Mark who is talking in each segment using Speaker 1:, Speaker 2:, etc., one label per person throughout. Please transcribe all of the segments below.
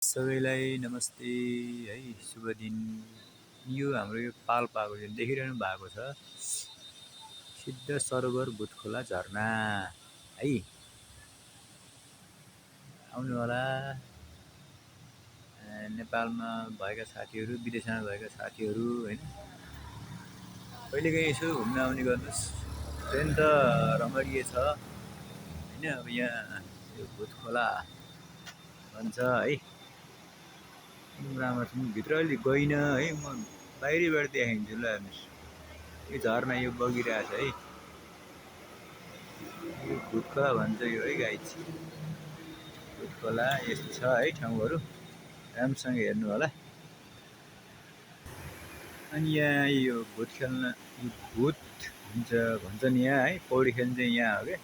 Speaker 1: सबैलाई नमस्ते है शुभ दिन। यो हाम्रो यो पाल्पाको जुन देखिरहनु भएको छ सिद्ध सरोवर भुतखोला झरना है। आउनु होला नेपालमा भएका साथीहरू, विदेशमा भएका साथीहरू हैन, कहिलेकाहीँ यसो घुम्न आउने गर्नुहोस्। ट्रेन त रमणीय छ हैन। अब यहाँ यो भुतखोला भन्छ है, राम्रो छ। भित्र अलि गइनँ है, म बाहिरबाट देखाइदिन्छु ल। हेर्नुहोस् यो झरना यो बगिरहेछ है, यो भुतखोला भन्छ यो है गाइज। भुतखोला यस्तो छ है ठाउँहरू, राम्रोसँग हेर्नु होला। अनि यहाँ यो भुत खेल्न, यो भूत भन्छन् यहाँ है, पौडी खेल्न चाहिँ यहाँ हो क्या,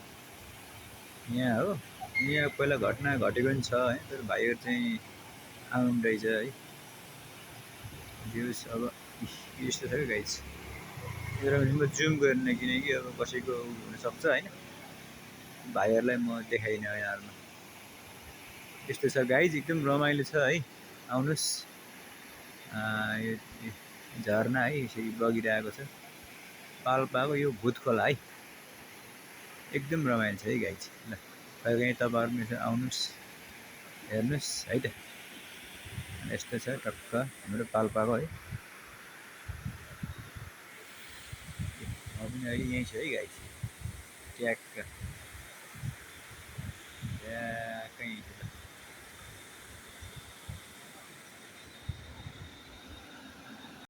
Speaker 1: यहाँ हो। यहाँ पहिला घटना घटेको पनि छ है, तर भाइहरू चाहिँ आउनु रहेछ है। भ्युज अब यस्तो छ क्या गाइज। तर म जुम गर्न किनकि अब कसैको हुनसक्छ होइन, भाइहरूलाई म देखाइनँ यहाँहरूमा। यस्तो छ गाइज, एकदम रमाइलो छ है, आउनुहोस्। यो झरना है यसरी बगिरहेको छ, पाल्पाको यो भुतखोला है, एकदम रमाइलो छ है गाइज। ल कहीँ तपाईँहरू यसो आउनुहोस्, हेर्नुहोस् है त। यस्तो छ टक्क हाम्रो पाल्पाको है। म पनि अहिले यहीँ छु है गाइज, ट्याक्क ट्याक्कै यहीँ छु।